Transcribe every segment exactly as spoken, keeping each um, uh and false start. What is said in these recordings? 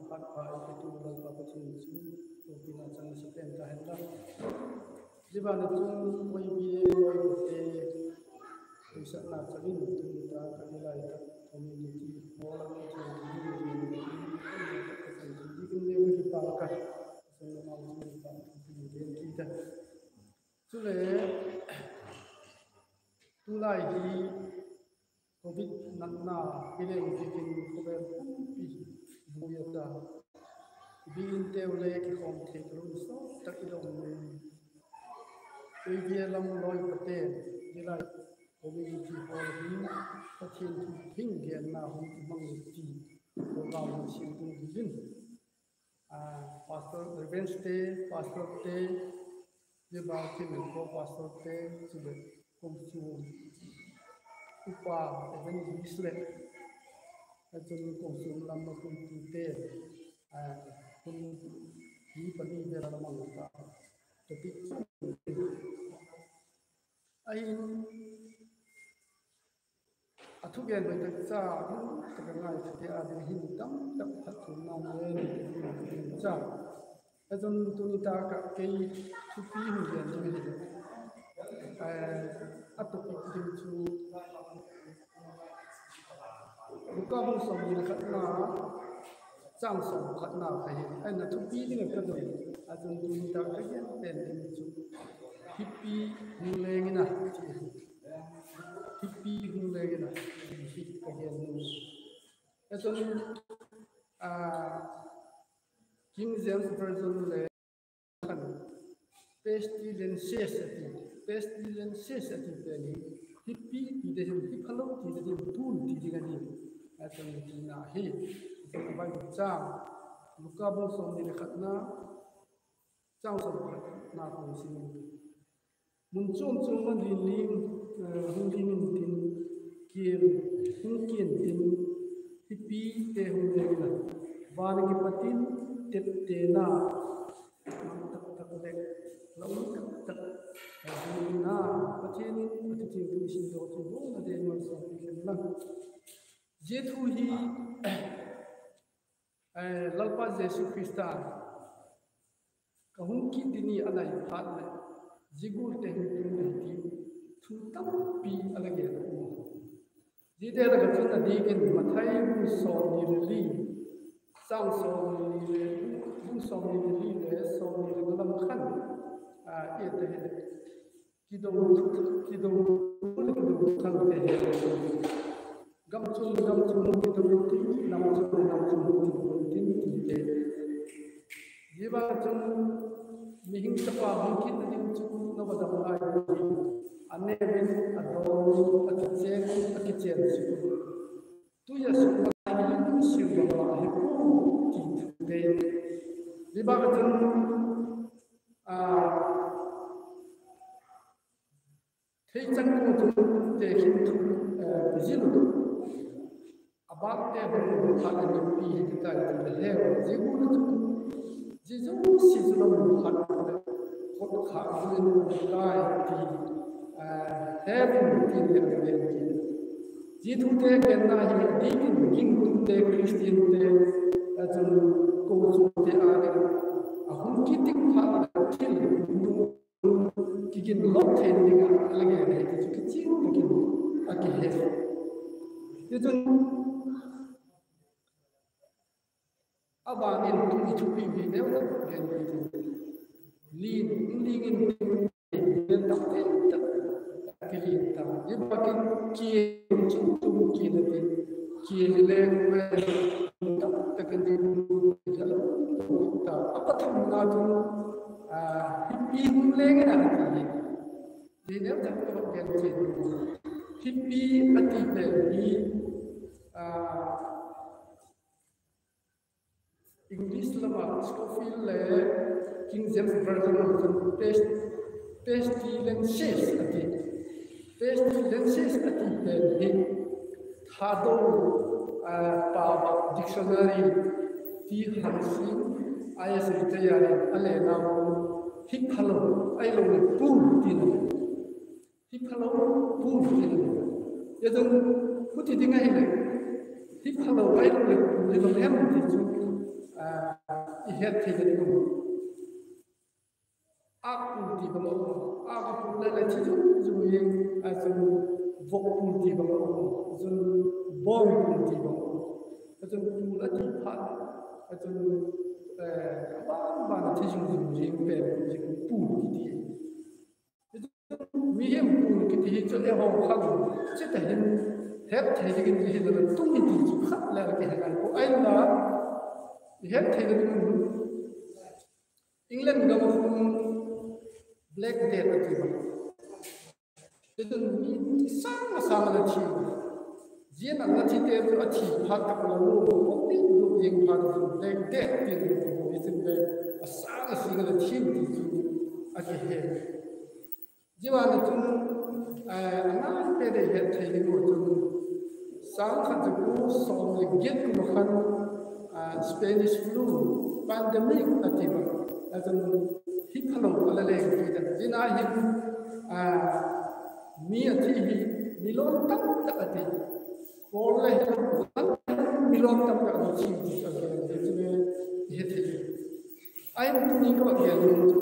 phat pha ei petu Lalpa Pathian chu lopina chang masa pen ta hen la. Zia ban ah chun Y B A lawite, ei satna chang in tuni tak ah i lai tak community hall ah Pathian thu i gen, Pathian thu i gen le ka kipak a, ka san lam ah chun kipak thu i gen kit a. Chule, tulai hi Covid natna hi leng ziakin khawvel pumpi buai a ta. Biakin teu le kikhawm thei lo sawt tak i dong in, Y B A lam lawi pate, zia lai community hall hi Pathian thu hing genna hun i mang ti program hun siam tung hi in, Pastor, Reverend te, Pastor te, zia ban ah chun co-pastor te, chule kochuam upa, evangelist leh, a chun kochuam lam a puitu te, hun hi pani vel a la mang ta. Topic ahin, a thugen hoi tak cha, tak a ngaithate â ding hin tamtak phatchuamna nei in, cha. A chun tuni tak ah kei thupi hun gen ding ahi. A topic ding chu Luka bung sawmni le khatna, chang sawm khatna kha hi a thupi ding ah ka doi. A chun tuni tak ka gen pen ding chu, Hipi hung leng in a, ti hi. Hipi hung leng in a, ti hi ka gen ding. A chun, King James Version le khan pestilences a ti, pestilences a ti pen hi, hipi ti ding, hi phalo ti ding, tun ti ding ahi. A chun tina hi, Bible chang, Luka bung sawmni le khatna, chang sawm khatna khan sim. Mun chuam chuam ah ling ling, hung ling intin, kial hung kial intin, hipite hung leng in a, van ah kipat in teptena, mang tak tak leh lau tak tak, hung in a, Pathian in a thu thiangtho i simdok chu bawlna ding malsawmpi hen la. Zia thu hi Lalpa Jesu Khrista ka hung kit ding ni a nai phat leh zia gual te hung tung ding ti thu tampi a la gen a um a. Ziate lak ah chun a diak in Mathai bung sawmni le li, chang sawmni le, bung sawmni le li le sawmni le nga lam khan, i et ta hileh, kidong, kidong, kidong thangte hi, gam chun gam chun kidong intin, nam chun nam chun kidong intin, ti te. Zia ban ah chun mihing Chapa hung kitna ding chu na va dam lai hi, a neu in, a dawn in, a kichen in, a kichen suk in, tui a sukna lai hi lungsiat bang a hi puai, ti thute. Zia ban ah chun, theichang kum chun tekhin thu, zil, a bâkte hun phat a nipi hi ti tai ti le he, zia gual ah chun zia zosia chu la mu phat leh, kot kha zu in um tai ti, he, ti le a gen kit. Zia thute genna hi a diak in gingtute, Khristiante, a chun kochuamte â ding, a hung kit ding phat leh thil kiginlo theina ding ah a la gen ahi ti chu kichian tak in a kihe. Tichun, a ban in tu i thupi hi neu tak gen kit in, ling, ling in, ling tak tak, a kiling ta. Zia bak in kial chu tung kial a ti, kial le ve tak tak in ding ta. A pathumna chun, hipi hung leng in a ti hi, zia neu tak tak gen kit. Hipi a ti pen hi, English lam ah Scofield le King James Version ah chun pes-, pestilences a ti. Pestilences a ti pen hi Thado, Pava Dictionary ti han sin, I S L T R in a lenau, hi phalo, ahiloleh pur tina, hi phalo, pur tina. Zia chun, huti ding ahileh, hi phalo, ahiloleh pur hi bang hem ti chu, i het theina ding un, âk pul ti bang a um, âk a pul le le thi zung zung hi, a chun vok pul ti bang a um, a chun bawng pul ti bang a um, a chun pul a ti phat, a chun a ban ban a thi zung zung zing pen zing pul kiti. Mihing pul kiti hi chu eihaw kha chit a hin het thei dingin i hin a la tung hi ti chu khat le la kihe ngai pua. Ahinla i het theina ding un, England gam ah khun Black Death a ti a, chun mi sâng a sâng a la thi. Zia a la thite chu a thi phat tak a la lum pawm ding lum ding phat chu Black Death ti chu, mi sâng a sâng a la thi ti chu a kihe. Zia ban ah chun a nai pen a i het thei ding uh chun, sâng khat za kua sawm leh giat kum ah khan Spanish flu pandemic a ti a, a chun hi phalo a la leng kit a, zia a hin mi a thi hi million tam tak a ti, crore le hilo, million tam tak a thi ti a gen, zia chu i he thei. Ahin tuni ka va gen nuam chu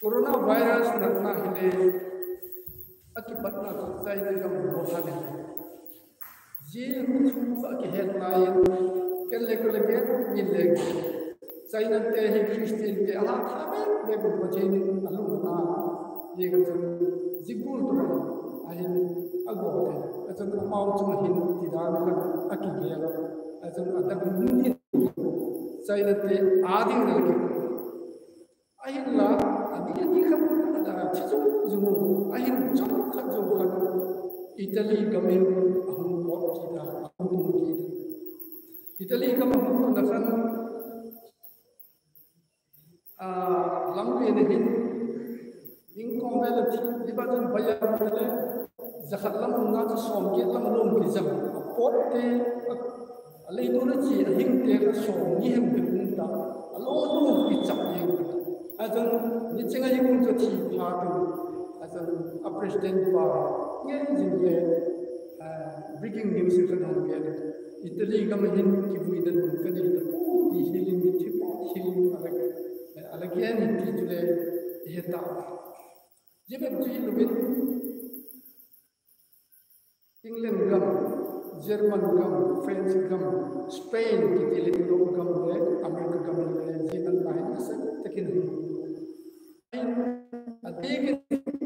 coronavirus natna hile, a kipatna chu China gam Wuhan ahi. Zia thu kha a kihet lai in, ken le ka le gen, min le gen, Chinate hi Christiante a hatha bek bek un Pathian in a lungna, zia ka chun zia gual tawh a hin a gawt e, a chun amau chung hin ti dan kha a kigel a, a chun a dang hun in Chinate â ding le ki Ahinla, a ni a ni khat, a thi zung zung u, ahin chawm khat zo khan Italy gam in a hung pawt kit a, a hung pung kit a. Italy gam a hung pawtna khan, lam pen a hin, ning kawm vel a thi, i ban chun bayam le, za khat lam umna chu sawm giat lam a lum kizang, a pawtte, a leitu a chia a hingte kha sawmni hem bep um ta, a lo a lo kichap ding. A chun niching a hi kum chu thi phat un, a chun a president pa ngei zing le, breaking news kha hung gen, Italy gam a hin kivuina ding ka nei ta puai ti hil in, mithi pawt hil in a la gen hi ti chule i he ta. Zia bep chu hilo in, England gam, German gam, France gam, Spain kiti le Europe gam le America gam le zia natna hi nasa tak in a hung in, a diak in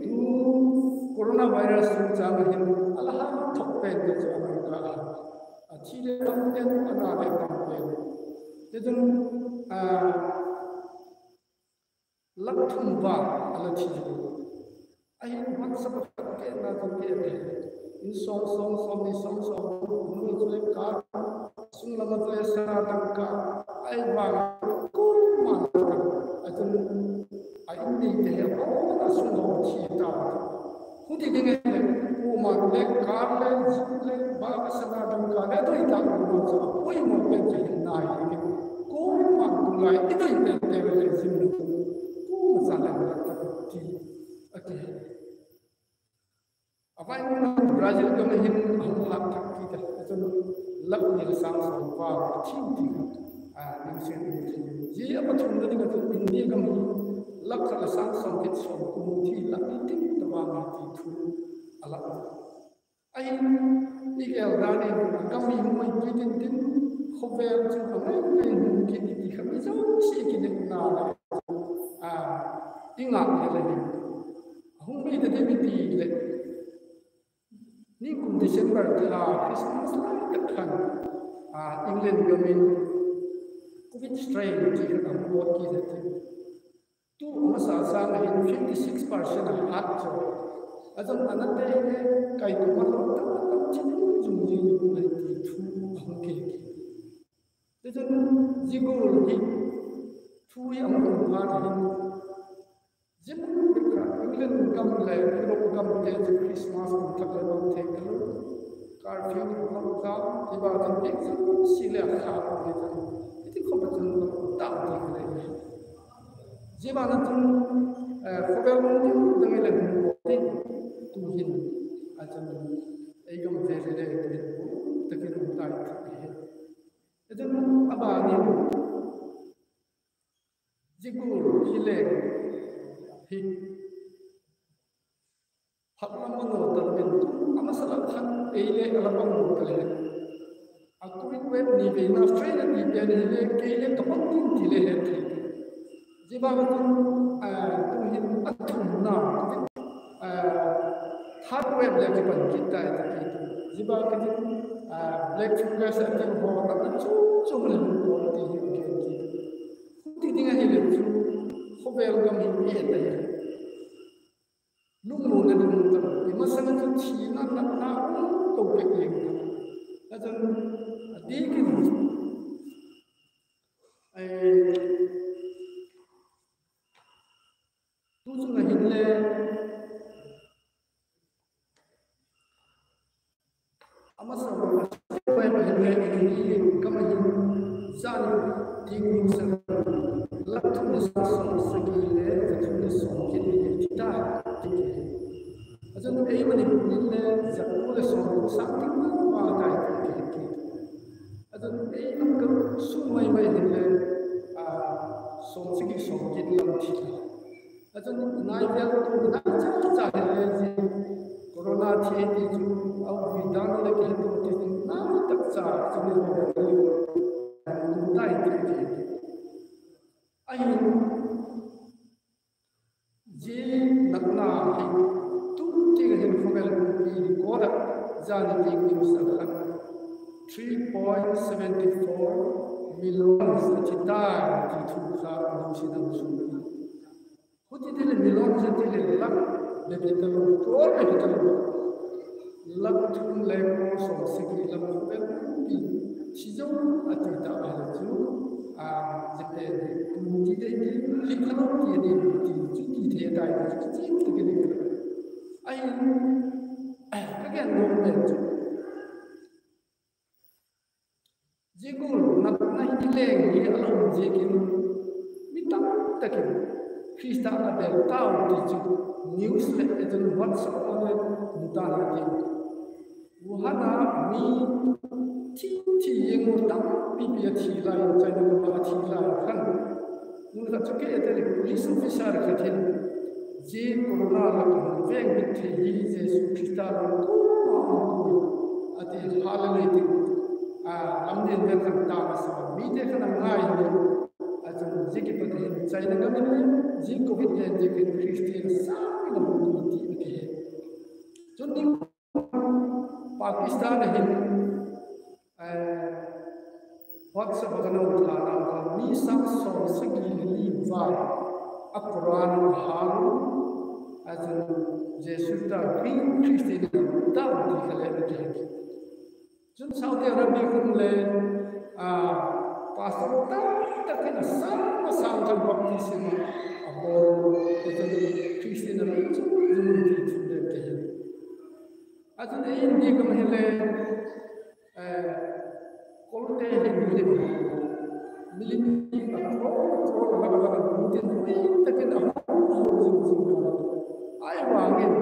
tu coronavirus chungchâng a hin a la hâk thok pen chu America ahi. A thi le tam pen, a na le tam pen. Tichun, lak thum val a la thi u. Ahin hmasa pakhat kena chu ke te, in sawm sawm, sawmni sawm sawm, nu chule ka sung lam a chule sana dangka, ahi vang kuama'n, a chun a in neite hi a bawn a sung haw thi ta. Huti ding ahileh kuama'n le kâr le, jeep le, bike, sana dangka le doi ta, nu chu a poimaw pen chu hinna hi, kuama'n tulai i doi pente le zin nu kuama cha le la ta ti a ti. A vai mun a Brazil gam a hin a hung hâk thak kit a, a chun lak ni le sâng sawm val a thi ti kha, a, ning sian in thi. Zia a pathumna ding a chun India gam hi lak khat le sâng sawm giat sawmthum thi lak ni tin ta vang a ti thu a la. Ahin, i gel dan in a gam i hung mai pui tin tin, khawvel chu a mai mai hung kit i ti kha mi zosia kinepna le, a, i ngâk le le hi. A hung mai ta ding i ti leh, nikum December tha Christmas lai tak khan, a, England gam in Covid strain ti khat a hung pawt kit a ti. Tu a masa sâng a hin fifty six percent a hat chu. A chun a nate hi kaikum a lo tam tam chin zung zing zung ahi ti thu a hung kile. Tichun zia gual hi thu hi a hung tung phat a hin, zia mun bek ah England gam leh Europe gamte chu Christmas kum thak le lo thei talo, curfew, lockdown, i ba chun bik zosia le a kha hi chu, i ti khop a chun lo tam ti ka le hi. Zia ban a chun khawvel mun dang dang i le hung pawt in, tu'hin a chun ei gam vel le tu'hin tak in um tai ti hi. Chun a ban in, zia gual hi leng hi phat lam a ngaw ta lo in, a masa lak khan ei le a la pang lo ta le, a Covid wave ni veina fail a ti pen hi le kei le ka pang ding ti le he thei. Zia ban a chun, tu'hin a thumna, third wave le kipan kit tai ti. Zia ban a chun, black fungus a ti haw tak chu chu le hung pawt ti hi a gen kit. Ti ding ahile chu, khawvel gam hi et ahi. Lungmuanna ding um ta lo, i masang a chu thina natna um to pek ding. A chun, a diak in, tu chung a hinle, a masa a, a pai pa hinle, i kam a hin, zan tiang ning sa, lak thum leh sawmsagi le za thum leh sawmgiat ni hi thi ta, ti. A chun ei Manipur in le za kua leh sawmguk sâng tiang ma ma tai ti. A chun ei lam ka sung mai mai hinle, sawmsagi sawmgiat ni lam thi ta. A chun nai vel tu nai cha cha hinle zia corona thi ti chu a ui dan le kihe tu ti nai tak cha chu ni tai ti. Ahin, zia natna hi tu tiang hin khawvel pumpi record ah zan tiang ning sa khan three point seven four million a thi tai ti thu kha a nusia dam chu. Huti ti leh million zia ti leh lak le ti talo, crore le ti talo. Lak thum le crore sawmsagi lam khawvel pumpi thi zo a ti ta ahile chu, zia pen hi pum ti dei ti, hi khalo ti dei ti chu ti thei tai ti chu kichian tak in. Ahin, ka gen nuam pen chu, zia gual natna hi leng hi a la um ziakin, mi tam tak in Khrista a bel tau ti chu news leh a chun WhatsApp a le mu ta na ti. Wuhan a mi thi thi ing u tampipi a thi lai, China gam a thi lai khan, mun khat chu kei a tel in police officer khat hin, zia corona lak a hun veng bit thei hi Jesu Khrista lam kuama um pua a ti, hallelujah ti. Lam nen vel khan ta a sa, mite khan a ngai hi. A chun zia kipat hin China gam in le zia Covid len ziakin Christian sâng in a mu ti a kihe. Chun ding Pakistan a hin, WhatsApp a ka nau tha nau kha mi sâng sawmsagi le li vai a Quran a hâl u, a chun Jesu ta Christian in a mu ta ti kha le a kihe. Chun Saudi Arabia khun le, pastor tam tak in a sâng a sâng khan baptism a bawl, a chun Christian a la um zung zung ti thil le kihe. A chun ei India gam hile, Kolte hin milim, milim a crore crore lak lak a lungthim hoi tak in a hung hung zing zing a. Ahivangin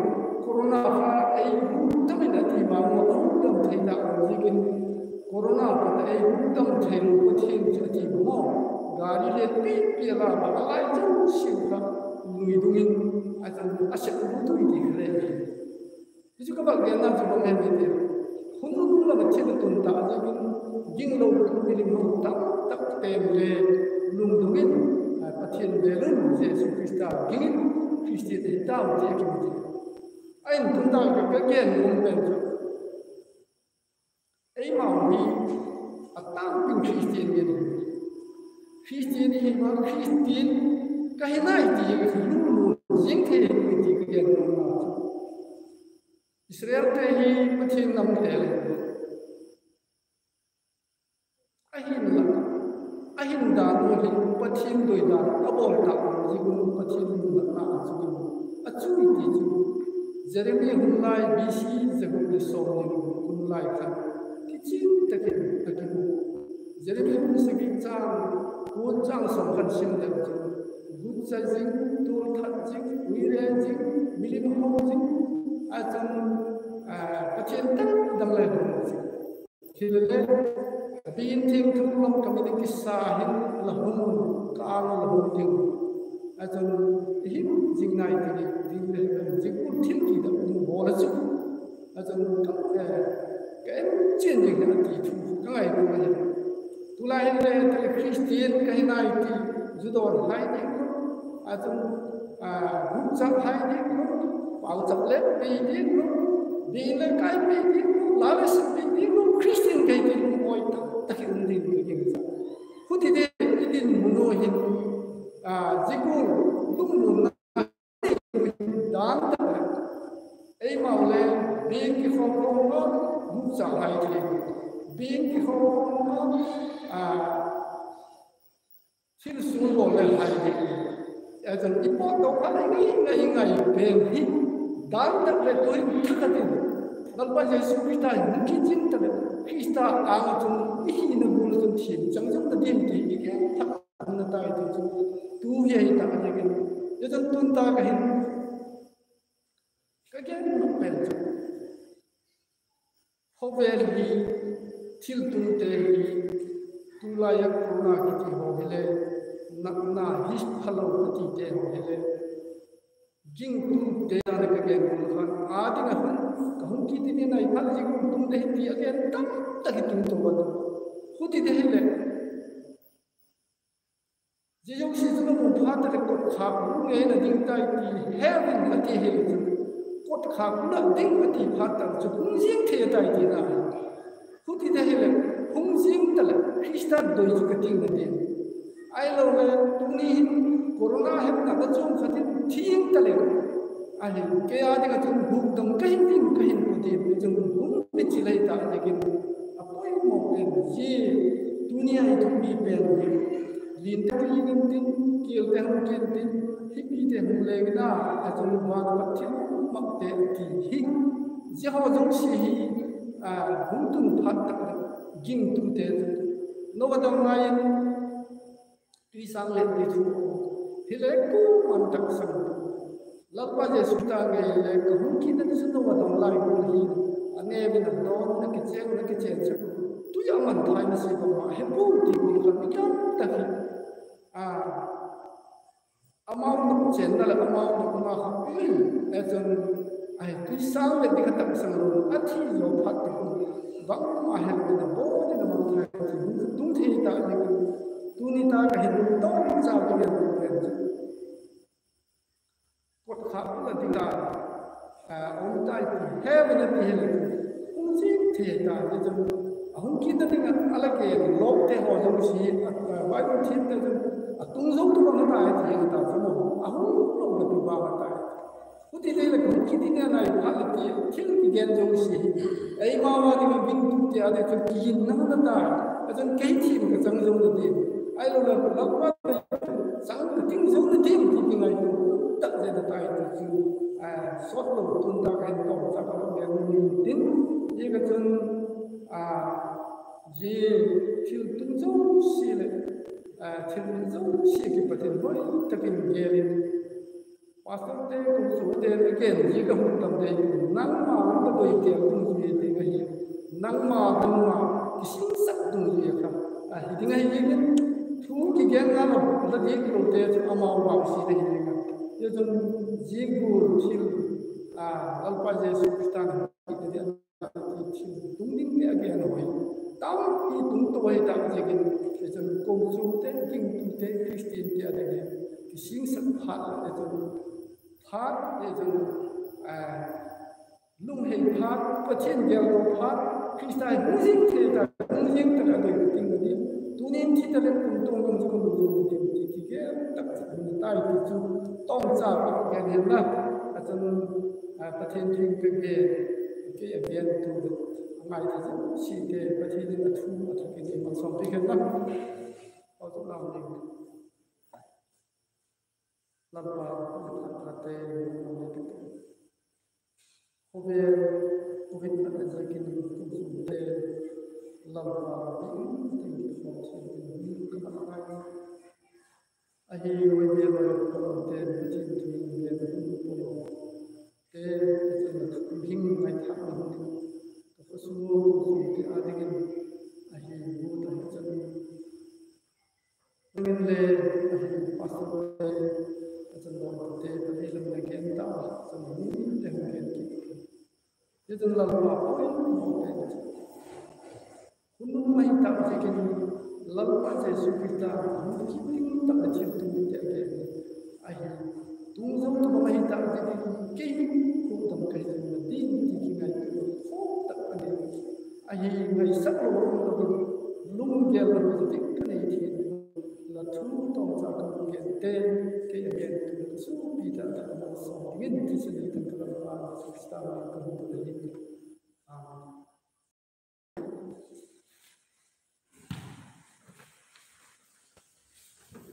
corona kha ei hukdam in a ti ma ma, hukdam thei ta lo ziakin, corona pat ei hukdam theilo Pathian chu a ti ma ma. Gari le pipi a la ma a, lai zosia kha lui dung in, a chun a sep lu tui ti kha le hi. Hi chu ka vak genna chu bang hem i ti, hun hun lam a thil a tun ta ziakin, ginglo milim ho tam tak pen le lungdung in, Pathian bel un Jesu Khrista ging in Khristian hi tau ti a kimu thei. Ahin, tun tak ka gen nuam pen chu, eimau hi a tângpi in Khristian gen, Khristian hi ma, Khristian ka hi nai ti hi ka lungmuan zing thei hi ti ka gen nuam chu. Israelte hi Pathian namte le, ahinla, a hin dan u hin Pathian doi dan a bawl ta ziak un Pathian lungnatna a chu in, a chu i ti chu, Jeremia hun lai B C za guk leh sawmni hun lai khan kichian tak in a kimu. Jeremia bung sagi chang kua, chang sawm khan sim leu chun, gucha zing, tualthat zing, uire zing, milim ho zing, a chun Pathian dang dang le ho zing, hile a biakin thiangtho lam ka mit a kisa hin la hung, ka âng a la hung ding. A chun i him zing nai ti ding le, zia gual thil kidang um bawl a chu, a chun ka, ka en chian ding a ti thu ka ngaitua ahi. Tulai hin le Christian ka hi nai ti zu dawn hai ding lo, a chun, a, gupchak hai ding lo, pauchap le pei ding lo, biakin le kai pei ding lo, la le sim pei ding lo, Christian ka hi ti awi tak tak i um ding ka gingcha. Huti te i dinmun u hin, a, zia gual lungmuanna dan tak leh, eimau le biakin kikhawm khawm a, gupchak hai ding, biakin kikhawm khawm a, a, thil sung bawl le hai ding. A chun i pawtdok a le ngai ngai ngai pen hi, dan tak leh tuin thakhat in Lalpa Jesu Khrista hin kizing tak leh Khrista âng ah chun i hina gual ah chun thiam chang zomna ding ti i gen thak na tai ti chu tu hi ahi tak a, zia chun tun tak ah hin ka gen pen chu khawvel hi, thiltungte hi, tulai a corona kiti haw hile, natna hi phalo ka tite haw hile, gingtute dan a ka gen gual khan a ding ah hun, ka hung kit ding ahi phat zing hun tung de hi ti a gen tam tak hi tung to a. Huti de hileh, zia zosia chu la mu phat tak leh kotkhak lung ngeina ding tai ti he vin a ti hile chun, kotkhak lung ding a ti phat tak chu hung zing thei tai tina. Huti de hileh, hung zing ta leh Khrista doi chu ka tingna ding. Ahilole tuni hin corona hepna ka chuam khat in thiam ta leh, ahi, kei â ding ah chun hukdam ka hi ding ka hin ko ding, chun hung pichil ahi ta dingin, a poimaw pen zia, tuni a i thupi pen hi, linte hung ling intin, kialte hung kit intin, hipite hung leng in a, a chun van a pat thil makte a ti hi. Zia haw zosia hi, a, hung tun phat tak leh, gingtute chu, Noah dam lai in, tui sâng let ti thu, hile kuama'n taksang, Lalpa Jesu ta ngei le ka hung kitna chu Noah dam lai gual hi, a neu in a dawn in a kichêng in a kichêng chu, tui a manthaina sia bangma he puai ti gual kha mi tam tak hi, a, amau nop chênna leh amau nopna kha um in, a chun, ahi, tui sâng let ding kha taksang lo a thi zaw phat tak un, bangma helo in a bawl in a mangthai chu hung tung thei ta ding, tuni tak ah hin tawmcha ka gen pen chu, kotkhak la ding a, a, um tai ti he vin a ti hile, hung zing thei ta ding chun, a hung kitna ding ah a la gen lawkte haw zosia, a, a, Bible thiamte chun, a tung zo tu bang a tai ti hi ta chu maw, a hung lo na tu bang a tai. Huti te leh hung kit ding a nai phat leh ti thil kigen zosia hi, eimau â ding ah gingtute â ding chun kiginna hun a tai. A chun kei thiam ka chang zo na ding, ahiloleh Lalpa chang ka ting zo na ding ti kingaitua tak zet a tai ti chu, a, sawt lo tun tak ah hin tawmcha ka gen nuam intin, zia ka chun, a, zia thil tung zosia leh, a, thil tung zosia kipat in hoi tak in gel in, pastorte, kochuamte a gen zia ka hukdam dei, nangma la doi tel dungzui ding ahi, nangma, nangma kisingsak dungzui a kha, ahi ding ahi ziakin, thu kigen ngal lo, la dik lote chu amau vangsia ahi ding a. Zia chun zia gual thil, a, Lalpa Jesu Khrista'n a ti thil tung dingte a gen a hi, tampi tung to ahi tak ziakin, zia chun kochuamte, gingtute, Khristiante â ding hi, kisingsak phat leh chun, phat leh chun, a, lunghei phat, Pathian geldaw phat, Khrista hi hung zing thei ta, hung zing tak a doi ka tingna ding, tuni'n thi ta leh kumtuang dong chu ka mu zo ding ti kigel tak tak hun tai ti chu, tawmcha ka gen hen la, a chun, a, Pathian thu ka gen, kei a gen tu, a ngai ta zosiate Pathian in a thu a thak in ei malsawmpiak hen la. Pauchapna ding. Lalpa, i phat phate, khawvel Covid na ziakin kum sungte, Lalpa, i um ding khawm thiam ding ka mat ngai. Ahi, uaite loi ka lawmte, Pathian thu i gen hun pawite, i chun a thu hing ngaithâkna hun, ka khawsung kum sungte â dingin, ahi, bu in le, ahi pastor te, a chun dawntute, Pathian lam le gen ta, chun hung le hung gen kit. Zia chun Lalpa poimaw pen chu, hun um ahi tak ziakin, Lalpa Jesu Khrista hung kit ding tak leh thil tung dingte a gen ahi. Tung zo tabang ahi tak ziakin, kei hukdam ka hi ding ti kingaitua khawk tak a nei. Ahi, ngaisak lo lo in, lunggel lo dik ka nei thei. La thu tawmcha ka hung gente, kei a gen tu ka supi tak tak a malsawm dingin, thisen hi tan ka Lalpa Jesu Khrista min in ka hung